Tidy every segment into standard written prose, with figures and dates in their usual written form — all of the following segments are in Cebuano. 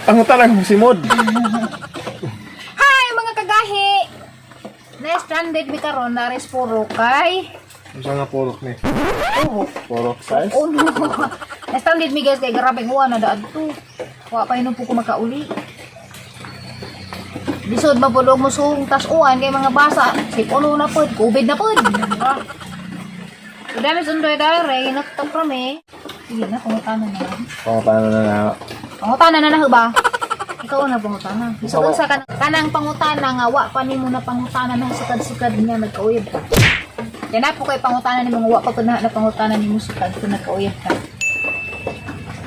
Pangutana kong simod. Hi, mga kagahi! Na-stranded mi karon na res puro kay Unsa nga purok ni? Oh, Purok size? oh no. Na-stranded mi, guys, kay grabe uwan na daad to. Wa pa hinupo ko makauli. Lisod mapulog mo sung tas uwan kay mga basa. Sip uno na pod, COVID na pod. Ah. So dami sundoy dare, hinatong kami. Sige na, pangutana na. Pangutana na na. Pangutana na na ba? Ikaw na pangutana. Bisag unsa ka kanang pangutana nga wa pa nimo na pangutana nang sukad-sukad nga nagkauyab ka. Kaya na po kay pangutana nimo nga wa pa pud na pangutana nimo sukad kung nagkauyab ka.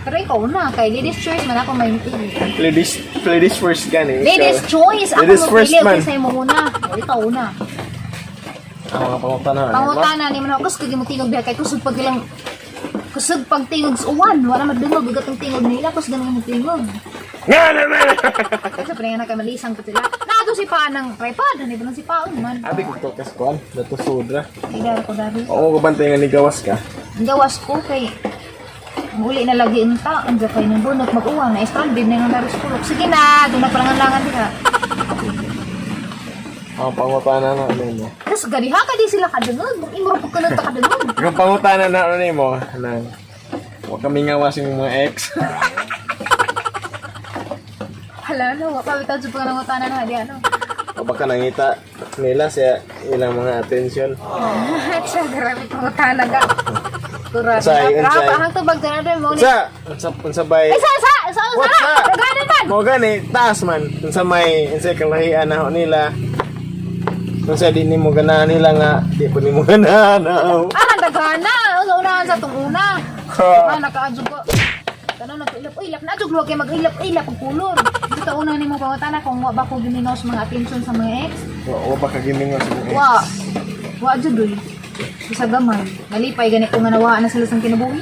Pero ikaw na, kay ladies choice man ako may pili. Ladies, ladies first gani. Ladies choice! Ako Ladies mo first pili, man. okay, sa'yo mo una. O, ikaw una. Ang mga pangutana na. Pangutana nimo na, kus kag mo tingog diha kay kusog pag ilang kusog pag tingog sa uwan, wala madungog ugat ang tingog nila, kus ganun mo tingog. Nga naman! Kasi pa na kay malisang pa sila. Nato si paan ng tripod, ano ba si paon man. Abi ko to kas kuan, dato sudra. Idar ko dari. Oo, kabantay nga ni gawas ka. Ang gawas ko kay muli na lagi unta, ang kay nang bunot mag-uwan na stranded na yung naris kulok. Sige na, doon na palangan diha. Ang pangutana na ano mo. Tapos gadiha ka di sila kadungog, imro po kanot ta kadungog. Yung pangutana na ano nimo, nang wa kami nga wasing mga ex. Hala no, wa pa bitaw jud pangutana na di ano. O baka nangita nila sa ilang mga attention. Siya grabe pangutana ga. Kurang. Unsay, unsay? Grabe ang tubag na mo ni. Unsa? Unsa unsa bay? Ay sa sa sa sa. What's up? Daghanan man. Mo gani taas man unsa may unsay kalahian na ho nila. Unsa di nimo ganahan nila nga di po nimo ganahan. Oh. Ah, daghana. Unsa unahan sa tong una. Ah, nakaadjog ko. Tanong nagilap, uy, ilap na adjog luwag kay mag-ilap, ilap ang kulor. Dito una nimo pangutana kung wa ba ko giminaw sa mga attention sa mga ex. Wa wa ba ka gimingaw sa mga ex? Wa. Wa jud uy. Bisa gamay. Nalipay gani ko nga nawaan na sila sa kinabuhi.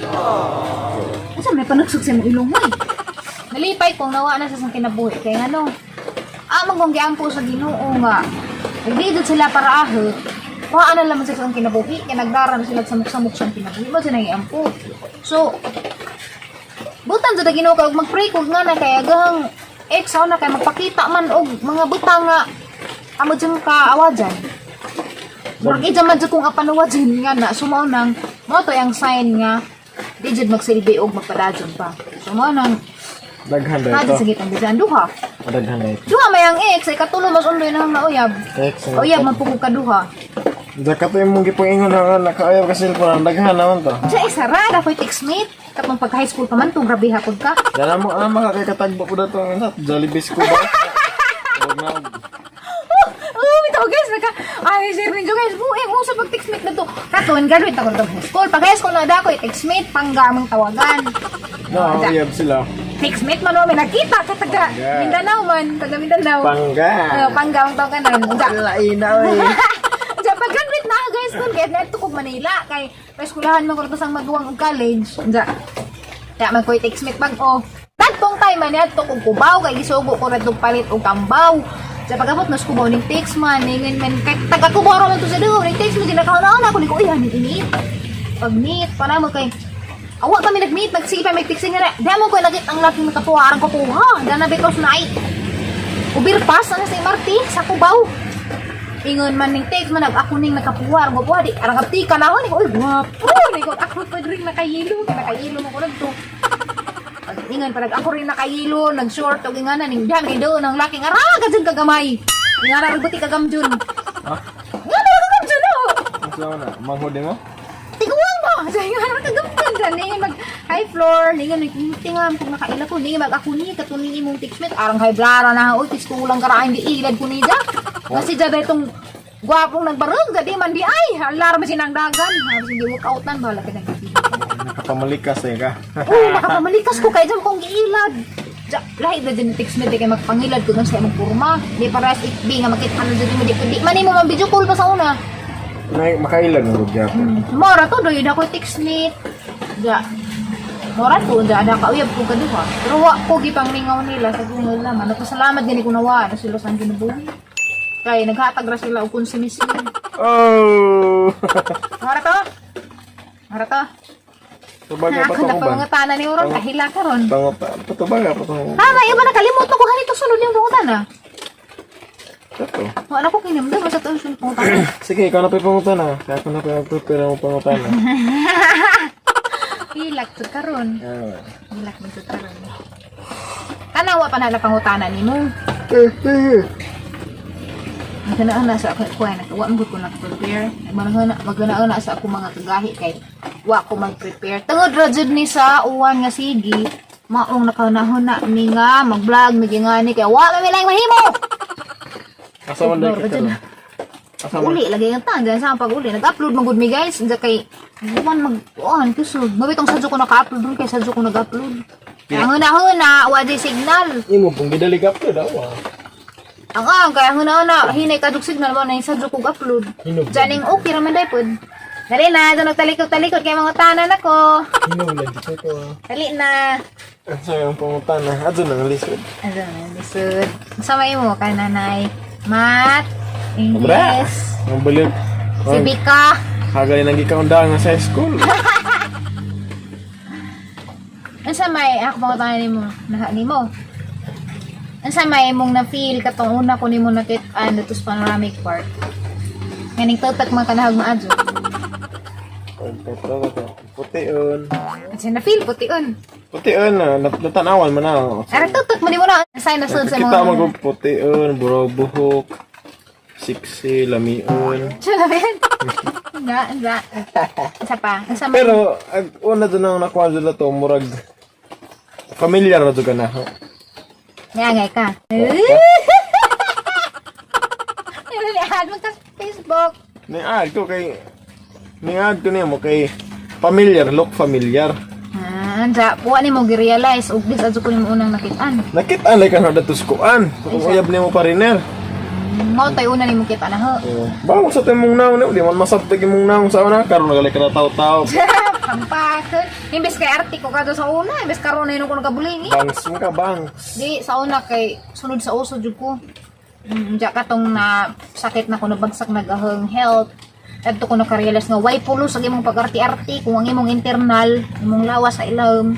Asa may panagsug sa imong ilong oy. Nalipay kung nawaan na sila sa kinabuhi kay ngano. Ah, man kung giampo sa Ginoo nga. Ug di jud sila para aho. Wa na lamang sila sa kinabuhi kay nagdara na sila sa samok-samok sa kinabuhi. Mo sila giampo. So, butan jud ang Ginoo kay og mag-pray ko nga na kay agahang ex na kay magpakita man og mga butang nga amo jud ka awajan. Murag ija man jud kung apanuwadyan nga na so mao nang mao to ang sign nga di jud magsilbi og magpadayon pa. So mao nang Daghan hadi dito. sa gitang bisan duha. Daghan dito. Duha may ang ex ay katulo mas undoy na ang nauyab. Ex. Uyab man pud ka duha. Dakato imong gipangingon na nakaayab ka cellphone, daghan naman to. Sa isa ra dapat text mate katong pag high school pa man to grabe hapon ka. Dala mo ah makakatagbo po dato ang sa Jollibee ko ba? Wag na. Oh, bitaw guys, naka ay share ninyo guys. Buing uso pag text mate na to. Kato graduate ako ng high school. Pag high school na dako text mate panggamang tawagan. No, uyab sila. Text mate man may nakita ka taga Mindanao man, taga Mindanao. Pangga. Oh, pangga ang tawagan. Unsa. Lain na oy. Unsa pag graduate na ako guys kun kay naadto kog Manila kay paeskulahan man ko na sang maguwang og college. Unsa. Kaya man ko'y text mate bag-o. Tadtong time man niadto kog Cubao kay gisugo ko radtong palit og kambaw. Sa pag-abot mas Cubao ning text man ningon man kay taga Cubao ra man to sa duho ning text man ginakaon ako ni ko uy haning init. Pag meet para mo kay awa kami nag-meet, nagsige pa may texting nga na. Di mo ko nagit ang laking makapuha, arang kukuha. Dana because na ay Ubirpas na sa MRT sa Cubao. Ingon man ning text man nag ako ning nakapuha arang kukuha di arang aptika na ako ni ko uy gwapo ni ko ako pa rin nakayilo kay nakayilo mo ko nagto. Pag ingon parang ako rin nakayilo nag short og ingana ning diha kay doon ang laking ara ka jud kagamay. Ingana ra buti kagamjun. Ha? Ingana ra kagamjun oh. Unsa na? Manghod mo? Tiguang ba? Sa ingana ra kagamjun dyan ningon mag high floor ningon nagtingan kung nakaila ko ningon mag ako ni katuning imong textmate arang high blara na oy pistulang karaang giilad ko niya. Kasi dyan itong gwapong nagbarog, di man di ay, alarm sinang dagan. Halos hindi workoutan, bahala ka nang Nakapamalikas eh ka. Oo, makapamalikas ko kay dyan kong giilad. Ja, lahi na dyan text mate kay magpangilad ko sa imong kurma. Di parehas ikbi nga makita na dyan mo di di man mo man video call pa sa una. Nay makailan ng gyapon. Mora to doy na ko text mate. Ja. Mora to da ada ka uyab ko kaduha. Pero wa ko gipangmingaw nila sa gungol naman. Nagpasalamat gani ko nawa na sila sa ginabuhi. Kay naghatag ra sila og konsumisyon. Oh. Mora to. Mora to. Tubaga pa Ako to na ko ba? pangutana ni Uron, kahila ka ron. Patubaga pa to. Ha, may iba nakalimot ko ganito sunod yung pangutana. Ito. Wala ko kinamdam sa tuong sunod pangutana. Sige, ikaw na pa pangutana. Kaya ako na pa magprepare ang pangutana. Hilak to karon. Ah. Hilak man to karon. Tanawa pa na lang pangutana nimo. Eh, eh. Magana sa ako kuha na wa man gud ko nag-prepare. Magana sa ako mga kagahi kay wa ko mag-prepare. Tungod ra jud ni sa uwan nga sige, maong nakaunahon na mi nga mag-vlog mi ngani kay wa man mi laing mahimo. Asa man dai ka karon? Asa man? Uli lagi ang tangga sa pag uli nag-upload man gud mi, guys, unsa kay uwan mag uwan kusog. Mabitong sadyo ko naka-upload dun kay sadyo ko nag-upload. Ang huna-huna wa di signal. Imo pong gidali ka upload awa. Ang kaya huna-huna hinay kadug signal mo na yung sadyo ko upload. Hinog. Janing okay ra man day pod. Dali na, doon nagtalikod-talikod kay mga tanan ako. Hinog lang dito ko. Dali na. Ang sa yung pangutana? Adto nang lisod. Ano na, lisod. Sa may mo ka, nanay. Math, English, Ang balik. Sibika. Hagali nang gikaundang nga sa school. Ano sa may, ako mga tanan nimo, naha nimo. Ano sa may mong na-feel katong una ko nimo nakit-an dito sa Panoramic Park? Nganing tutak mga kanahag maadyo. Pution. Kasi na-feel, pution. Pution na natanawan man na. Ara tutak mo nimo na, sign na sud sa Kita mga. mo pution, buraw buhok. Siksi, lamion. Siya yan. Nga, nga. Isa pa. Isa may. Pero ag una doon ang nakuha doon na to, murag familiar na to ka na. Ngangay ka. Nililihan mo sa Facebook. Ni-add ko kay ni-add ko niya mo kay familiar, look familiar. Ah, anja, puwa ni mo gi-realize ug dis adto ko nimo unang nakitaan. Nakita like ano dato sa kuan. Kung uyab nimo pariner. Mao tay una nimo kita na ho. Bawang sa timong naong na, di man masabtag imong naong sa una karon nagali ka na taw-taw. Pampakon. Imbes kay arte ko kadto sa una, imbes karon na ko nakabulingi. Bangs mo ka, bangs. Di sa una kay sunod sa uso jud ko. Diya katong na sakit na ko nabagsak nagahang health. Adto ko nakarealize nga why pulos ang imong pag-arti-arti kung ang imong internal, imong lawas sa ilawom.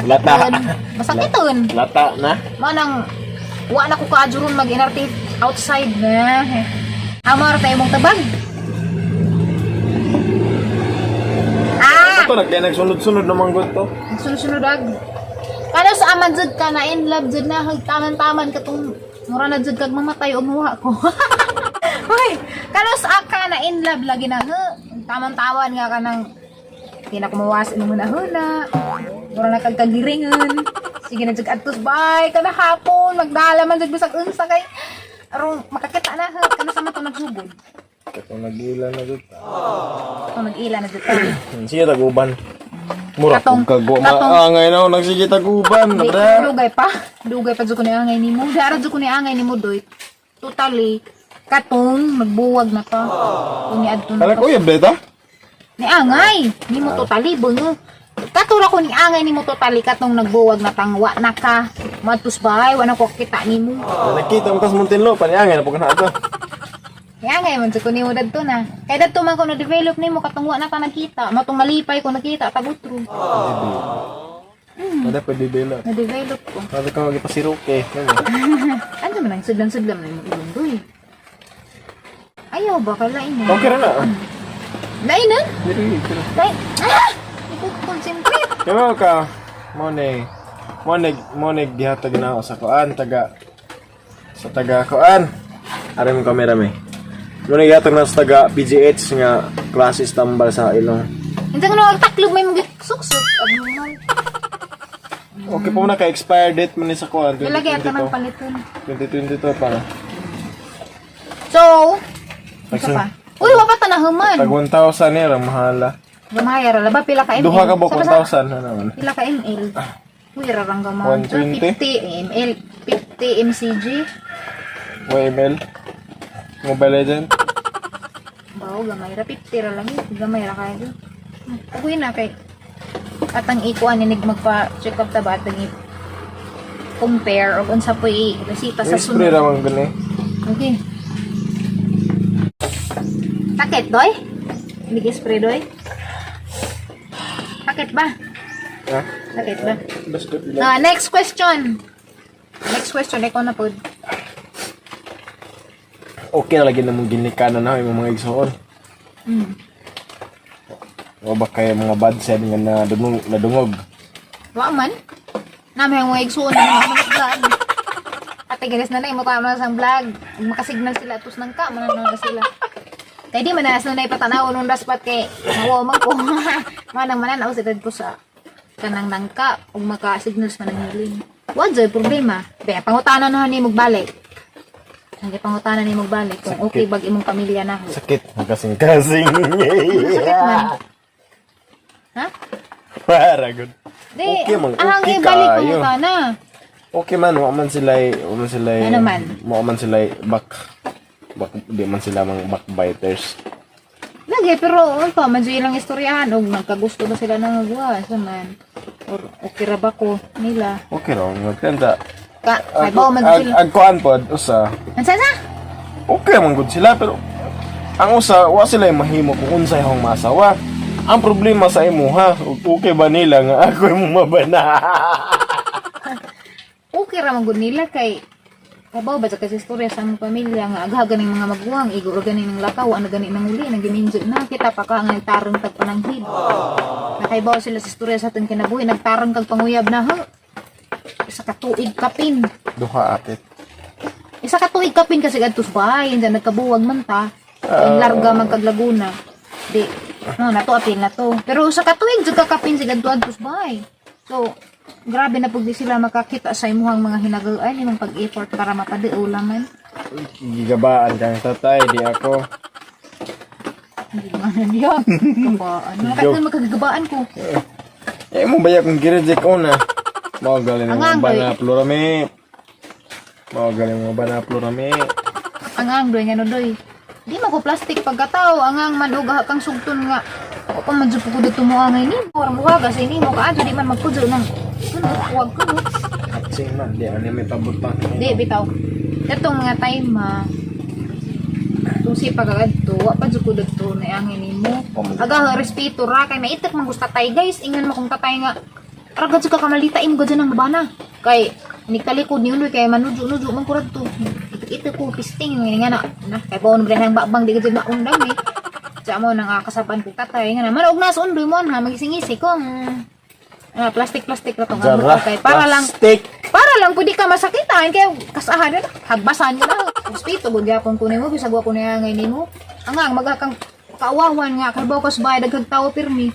Lata. Masakiton. Masakiton. Lata na. Mao nang wa na ko kaadyo ron mag-inarte outside na. Amar tayo mong tabag. Ah! Ito nagkaya nagsunod-sunod naman gud to. Sunod-sunod ag. Kano sa aman jud ka na in love jud na taman-taman katong mura na jud kag mamatay og muha ko. Hoy, kano sa ka na in love lagi na he. Taman-taman nga kanang di na kumawas imong hunahuna. Mura na kag kagiringan. Sige na jud adtos bay kada hapon magdala man jud bisag unsa kay aron makakita na he kano sa man to nagsugod. Katong nagila na gud. Katong nag-ila na jud ta. Sige taguban. Mura Katong- kog kagwa katong- maangay na ako nagsige taguban, Di, bra. dugay pa. Dugay pa jud ko ni angay nimo. Dara jud ko ni angay nimo doy. Totally katong magbuwag na pa. Kung niadto na Kala pa. ko uyab beta. Ni angay nimo totally bungo. Katura ko ni angay nimo totally katong nagbuwag na tangwa na ka. Madtos bahay wala ko kita nimo. Nakita mo tas Muntinlo paniangay na pud na ato. Ni angay man jud ko nimo dadto na. Kay dadto man ko na develop nimo katong wa na ta nagkita. Matong nalipay ko nakita tagutro. Wala pa develop. Na develop ko. Sabi ka magipasiruke. Ano man ang sudlan-sudlan na imong ilong doy. Ayaw ba kay lain na? Okay ra na. Lain na? Diri, diri. Lain. Ah! Hindi ko concentrate. Kaya ka mo ni mo ni mo ni gihatag na ako sa kuan taga sa taga kuan. Ari mo kamera me. Mo ni gihatag na sa taga PGH nga klase tambal sa ilong. Hindi ko na taklog may mga suksok. Abnormal. Okay po na ka expired date man ni sa kuan Lalagay ata ng 2022. paliton. 2022 pa na. So, isa pa. Uy, wa pa ta nahuman. Tag 1,000 ni ra mahala. Gamay ra ba pila ka ml? Duha ka ba Sa- 1,000 na naman. Pila ka ml? Uy, ra rang gamay. 120? 50 ml. 50 mcg. YML. Mobile Legend. Bawo gamay ra 50 ra lang yun. Gamay ra kayo. Uy na kay atang ikuan inig magpa check up ta ba atang i compare og unsa po i resita sa Spray sunod. ra man gani. Okay. Sakit, doy? Hindi spray, doy? Sakit. Sakit ba? Ha? Sakit ba? Basta Ah, next question. Next question, ikaw na po. Okay na lagi na mong ginikanan na imong mga igsoon. O ba kay mga bad side nga nadungog, nadungog. Wa man. Nami ang mga igsuon na mga vlog. Ate galis na na imo tama na sa vlog. Ug Makasignal sila atos nang ka mananaw na sila. Kay di man na na ipatanaw nung daspat kay mawa man ko. Manang mananaw sila dito sa kanang nangka ug maka-signals man ang hiling. Wa joy problema. Be pangutana na ni magbalik. Ang pangutana ni magbalik kung okay bag imong pamilya na. Sakit magkasing-kasing. Sakit man. Ha? Para good. Di, Okay man, ahang okay ibalik kaayo. pangutana. Okay man, wa man sila, wa man sila. Ano man? Wa man sila back back di man sila mga backbiters. Lagi, pero ano pa, medyo ilang istoryahan og nagkagusto ba sila ng agawa, sa man. Or okay ra ba ko nila. Okay ra magkanta. Ka, kay ba man sila. Ag kuan pod usa. Ansa sa? Okay man gud sila pero ang usa wa sila mahimo kung unsay hong masawa. Ang problema sa imo ha, okay ba nila nga ako imong mabana? Okay ra man gud nila kay kabaw ba sa kasi istorya sa among pamilya nga agha ganing mga maguwang igo ra ganing ng lakaw ano gani nang uli nang giminjo na kita pa ka nga nagtarong tag pananghid. Nakaibaw sila sa istorya sa atong kinabuhi nagtarong kag panguyab na ha. Isa ka tuig kapin. Duha atit. Isa ka tuig kapin kasi adto sa bahay, hindi nagkabuwag man ta. Ang larga man kag Laguna. Di, no, nato apil na to. Pero sa katuig jud ka kapin sig adto adto sa bahay. So, grabe na pud di sila makakita sa imuhang mga hinagauan imong pag-effort para mapaduo man. Gigabaan kang tatay, di ako. Hindi man na niya. Kabaan. Nakita makagagabaan ko. Eh mo ba kung gireject una? Mao galing Ang mga anggoy. bana plurame. Mao galing mga bana plurame. Ang ang doy nga no doy. Di man ko plastic pagkatao, ang ang man og kang sugton nga. O pa man jud ko dito mo angay nimo, or muhaga sa nimo kaadto di man magkudyo nang kuno wag kuno. Atsing man, di ani may pabutang. Di, bitaw. Katong mga time, ma. Itong si pagagadto, wa pa jud ko dagto na ang nimo. Aga respeto ra kay maitak man gusto tatay guys, ingan mo kung tatay nga. Ra gud ka kamalita imo gud nang bana. Kay nigtalikod ni uloy kay manujo-nujo man ko radto. Itik-itik ko pisting nga na. Na kay baon ba nang bakbang di gud maundang eh. Sa mo nang kasapan ko tatay nga na man og nasa undoy mo ha magising-isi ko. Plastic plastic ra tong Jara. kay para lang Plastic. para lang pwede ka masakitan kaya kasahan na hagbasan mo na respeto gud gyapon ko nimo bisag wa ko niya ngay nimo angang magakang kaawawan nga kalbaw ka sa bahay daghang tao pirmi.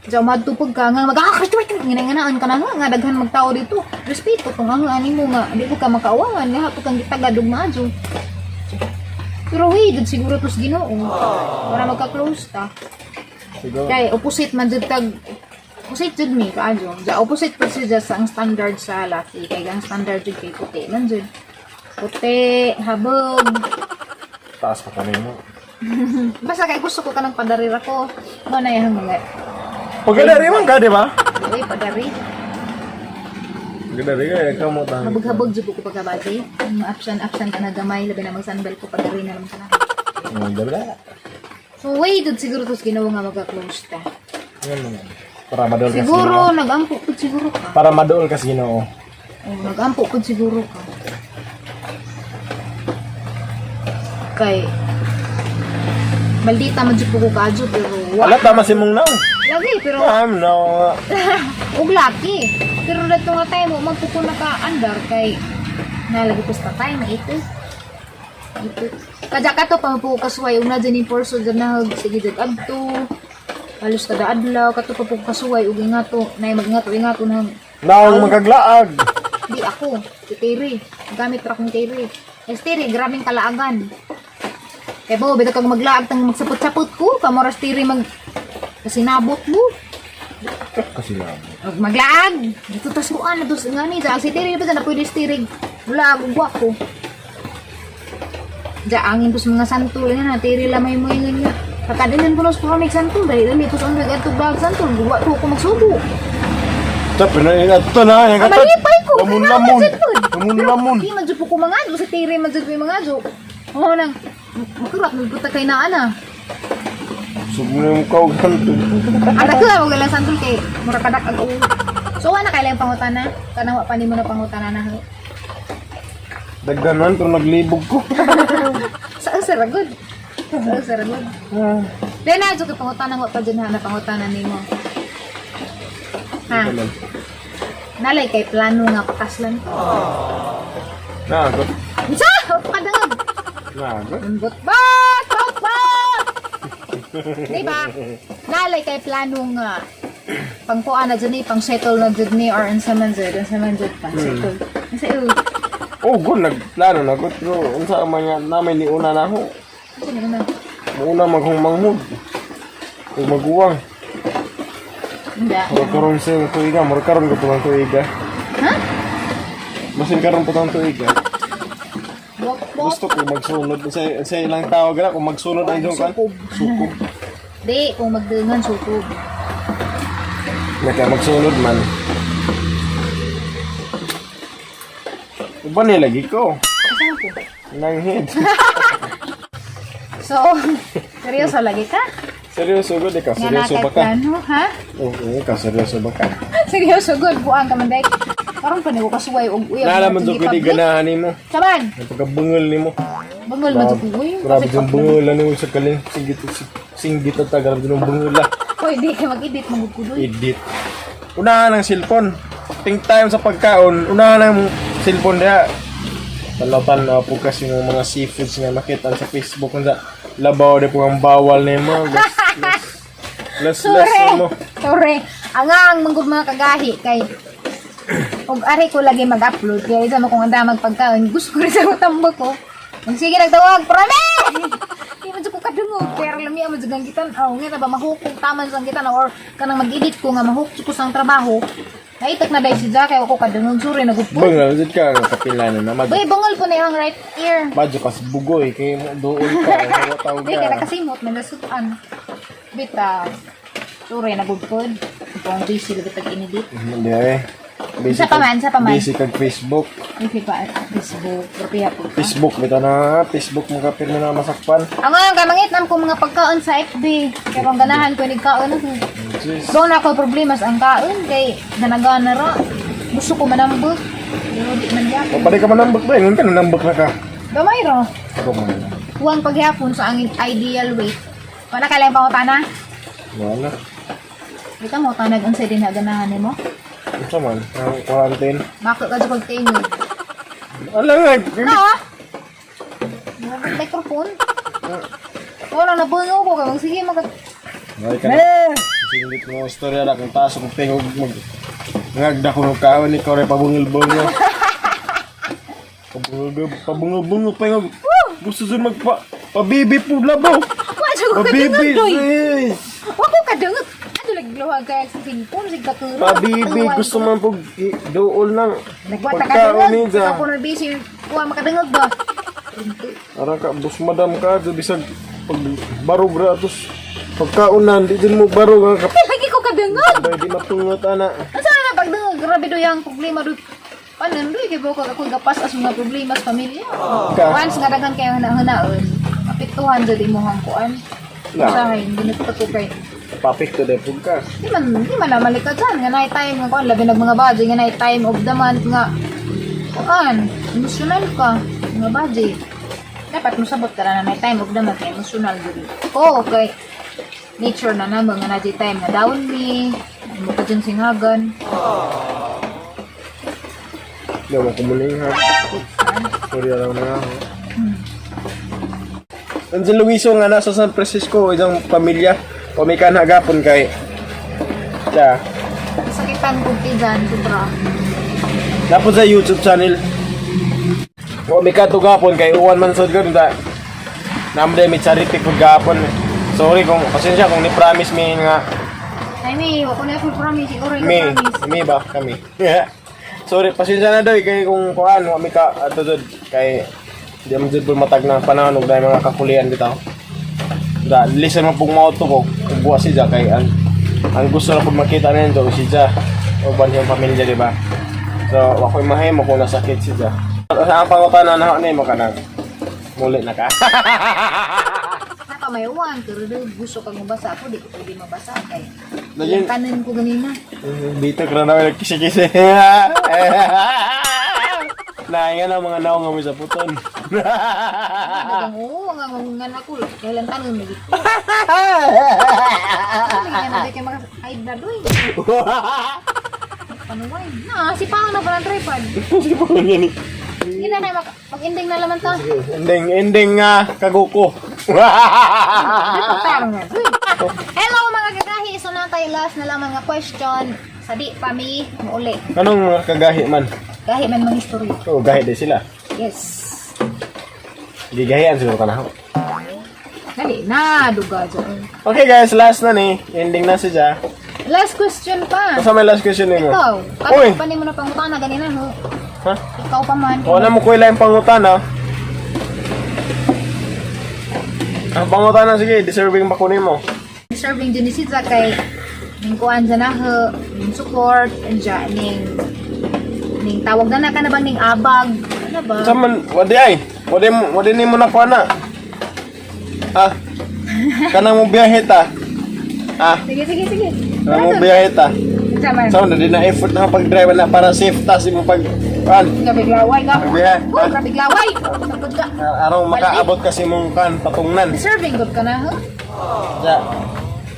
Diyan madto pag ka nga magakakrit nginanganaan ka na nga nga daghan magtao dito. Respeto tong ang ani mo nga di ko ka makaawawan nga hapon kang gitagad og maayo. Pero hey, gud siguro tos Ginoo para magka-close ta. Siguro. Kay opposite man jud kag opposite jud mi kaadyo. Ja opposite pud siya sa ang standard sa laki kay ang standard jud kay puti man jud. Puti, habog. Taas pa kami mo. Basta kay gusto ko kanang padarira ko. Mo na yang mga Pagkadari man ka, di ba? uy padari. Pagkadari ka, ikaw mo tayo. Habog-habog jud ko pagkabati. Ang absent absent ka na gamay labi na magsanbel ko padari na lang sa Ang dala. So wait, jud siguro tos Ginoo nga magka-close ta. Yan man. Para madol ka sa Siguro Ginoo. nagampo pud siguro ka. Para madol ka sa Ginoo. Oh, nagampo pud siguro ka. Kay maldita man jud ko kaadyo pero wa. Alat tama si mong naw. Lagi pero I'm no. og laki. Pero dato nga time mo magpuko na ka andar kay nalagi ko sa tatay maito. Ito. Kadya ka to pa po kasuway ug na dyan ni Porso dyan na sige dyan adto. Halos kada adlaw kato pa po kasuway ug ingato nay magingato ingato na Naong magaglaag. di ako si Terry gamit ra kong Terry. Es Terry grabing kalaagan. Kay bo bitaw kang maglaag tang magsapot-sapot ko kamoras Terry mag kasinabot mo. Kasi lang. Og maglaag. Dito tas kuan na dos nga ni sa si Terry ba na pwede si Terry. Wala ug ko. Ja angin tos mga santol nga na Terry lamay mo ingon nga. Kakadinan ko nos ko mig santol dali dali ko sa undag adto bag santol guwa ko ko magsubo. Ta ito na yung Ah, malipay ko. Lamon lamon. Lamon lamon. Di man jud po ko mga si Terry man jud may mga Oo nang makurat mo puta kay naa na. Sugmo na yung mukha og santol. Anak ko, wag lang santol kay mura kadak ag ulo. So wala kay lang pangutana. Kanang wa pa nimo na pangutana na. Daghan man pero naglibog ko. Sa saragod. Sa saragod. Ah. Then na jud pangutana wa pa jud na pangutana nimo. Ha? Ganun. Nalay kay plano nga pakaslan. Na, ako. Unsa? Kadangag. Na, ako. Bot bot bot bot. Di ba? Nalay kay plano nga pangkuan na jud ni, pang settle na jud ni or unsa man jud pang settle. Unsa iyo? Oh, good nagplano na ko pero unsa man nga namay ni una na ako. Unsa na? Mauna maghong manghud. Ug maguwang. Hindi. Murag karon sa imong tuiga, murag karon ko tong tuiga. Ha? Basin karon po tong tuiga. Bot bot. Gusto ko magsunod sa ilang tawag na kung magsunod ang iyong kan. Sukob. Di, kung magdungan, sukob. Naka magsunod man. Uban ni lagi ko. Asa ko? Nanghid. So, seryoso lagi ka? Seryoso gud ikaw, Nga na seryoso kay ba ka? plano, ha? Oo, ikaw seryoso ba ka? Seryoso, good. Buang ka man, dek. Parang pa ko kasuway og uyab. Nala man jud ko di ganahan nimo. Saman! Ang pagkabungol nimo. Bangol man jud ko, uy. Grabe yung bungol ano sa kaling singgit singgit at grabe yung bungol ah. Uy, di ka mag-edit, magugkuloy. Edit. Unahan ang cellphone. Think time sa pagkaon, unahan ang cellphone diha. Tanaw-tanaw po kasi yung mga seafoods nga makita sa Facebook unsa labaw di po ang bawal nimo. Las las las Sorry. mo. Sorry. Ang ang manggod mga kagahi kay og ari ko lagi mag-upload kaya isa mo kung anda magpagkaon gusto ko rin sa tambak ko. Ang sige nagtawag, prame! Di man jud ko kadungog pero lami man jud ang gitan-aw nga ba mahukog taman sa gitan-aw or kanang mag-edit ko nga mahukog ko sa trabaho. Naitak na dahil si Jack kay ako kadungog sorry nagupod. Bang na jud ka nga kapila na na mag. Boy, bangol po na yung right ear. Badyo kas bugoy kay mo dool ka wa tawag Di kay ka. nakasimot man nasutan. Bitaw. Sorry nagupod. Kung busy lagi tag inedit. Hindi eh. Isa pa man, isa pa man. Busy kag Facebook. Hindi pa Facebook, propya po. Facebook bitaw na Facebook mo kapil na masakpan. Ang nga kamangit nam ko mga pagkaon sa FB. Pero ang ganahan ko ni kaon ako. Jesus. Doon ako problema sa ang kaon kay ganagana ra. Gusto ko manambot. Pero di man gyapon. Pwede ka manambak ba? Ngayon ka nanambak na ka. Gamay ra. Ako man. Huwag paghapon sa ang ideal weight. Wala ka lang pangutana. Wala. Di ka mo tanag unsay din na ganahan nimo. Unsa man? Ang quarantine. Bakit ka jud tingog? Ala nga. Na. Ah! Wala microphone. Wala na bungo ko kay sige mag Ay ka na. Singit mo istorya na kung taas kung tingog mag ngagda ko ng kaon ikaw rin pabungil-bungil. Pabungil-bungil pa yung gusto dun magpa pabibi po labaw. Wa jud ko Pabibi. kadungog doy. Sis. Wa ko kadungog. Ano lagi luwag kay sa cellphone sig katuro. Pabibi gusto man po dool ng Nagwata ka pagkaon dungog. niya. Ako na busy. Wa makadungog ba? Ara ka bus madam ka do bisag pag barog ra atos pagkaonan di din mo barog ang kap. Lagi ko kadungog. Bay di matungot ana. Asa na pagdungog grabe doy ang problema doy. Panon doy kay boko ako gapas as mga problema sa pamilya. Ka. Once nga daghan kayo huna-hunaon, apektuhan jud imong kuan. Na. Usahay, hindi na ko kay Papik to pug ka. di man na malika dyan nga night time nga kuan labi nag mga budget nga night time of the month nga kuan emotional ka mga budget dapat mosabot ka na night time of the month kay emotional jud ko kay nature na naman nga na time nga down me mo ka dyan singhagan. Di mo kumuling ha. Sorry lang na ako. Nandiyan Luiso nga nasa San Francisco, isang pamilya. Pamikan hagapon kay. Siya. Sakitan ko kay dyan sobra. Napon sa YouTube channel. Pamikan to gapon kay uwan man sad gud da. Namday may charity pud gapon. Sorry kung pasensya kung ni promise mi nga Ay mi wako na full promise siguro ikaw mi promise. mi ba kami. Sorry, pasensya na daw eh, kay kung kuan wa mi ka ato jud kay di man jud po matag na panahon ug dahil mga kakulian bitaw. Da, listen mo pong mauto ko kung buwas si Ja kay ang gusto na po makita nito si Ja uban yung pamilya, di ba? So, ako'y mahimo kung nasakit si Ja. Sa ang pangutana na ni mo kanang muli na ka. Napa may uwan, pero do gusto kang mabasa ako, di ko pwede mabasa kay. Lagyan- Kanin ko ganina. Dito ka na naman nagkisi-kisi. Nahinga na mga naong nga sa puton. Dagang oo, nga nga ako. Kailan tanon lagi ko. Lagi na kay mga high blood oy. Panuway. Na, si Pang na pala ang tripod. Sige po yan eh. Hindi na kayo mag-ending na laman ta. Ending, ending nga, kaguko. Parang nga. Hello mga kagahi, so na tayo last na lang mga question sa di pa mi muuli. Anong mga kagahi man? Gahi man mga istorya. Oo, gahi din sila. Yes. Gigahian siguro ka na ako. Dali na, duga dyan. Okay guys, last na ni. Ending na si Ja. Last question pa. Basta may last question nimo. Ikaw, Uy! ano pa ni mo na pangutana ganina ho? Ha? Ikaw pa man. Wala mo kuila yung pangutana. Ang pangutana, sige, deserving ba kunin mo? Serving din ni Sidra kay ning kuan dyan na ho, ning support, dyan, ning ning tawag na na ka na bang ning abag. Ano ba? Sa man, wadi ay. Wadi, wadi ni mo na kuha na. Ha? Kanang mo biyahe ta. Ha? Sige, sige, sige. Kanang mo biyahe ta. Sama. Sa man, di na effort na pag-drive na para safe ta si mo pag kuan. Grabe glaway ka. Biyahe. Oh, grabe glaway. Sabod ka. Arong makaabot kasi mong kan patungnan. Deserving good ka na, ho? Ja.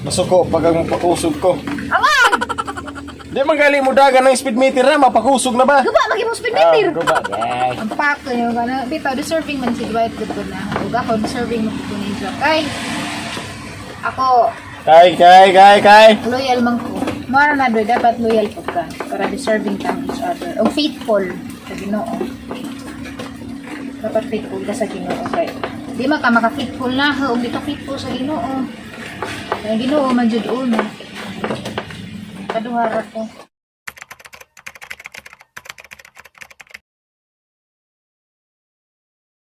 Masuko pag ang mapakusog ko. Awag! Di man gali mo dagan ng speed meter na, mapakusog na ba? Guba, maging mo speed meter. Ah, guba. Ay. Ang pak, yun, ano, bitaw, deserving man si Dwight good ko na. Ug ako, deserving man ko ni Jack. Kay, ako, Kay, kay, kay, kay. loyal man ko. Mara na doy, dapat loyal po ka. Para deserving kang each other. O faithful sa Ginoo. Dapat faithful ka sa Ginoo kay. Di man ka maka-faithful na ha, ug di ka faithful sa Ginoo. Kay Ginoo man jud uno. Kaduhara ko.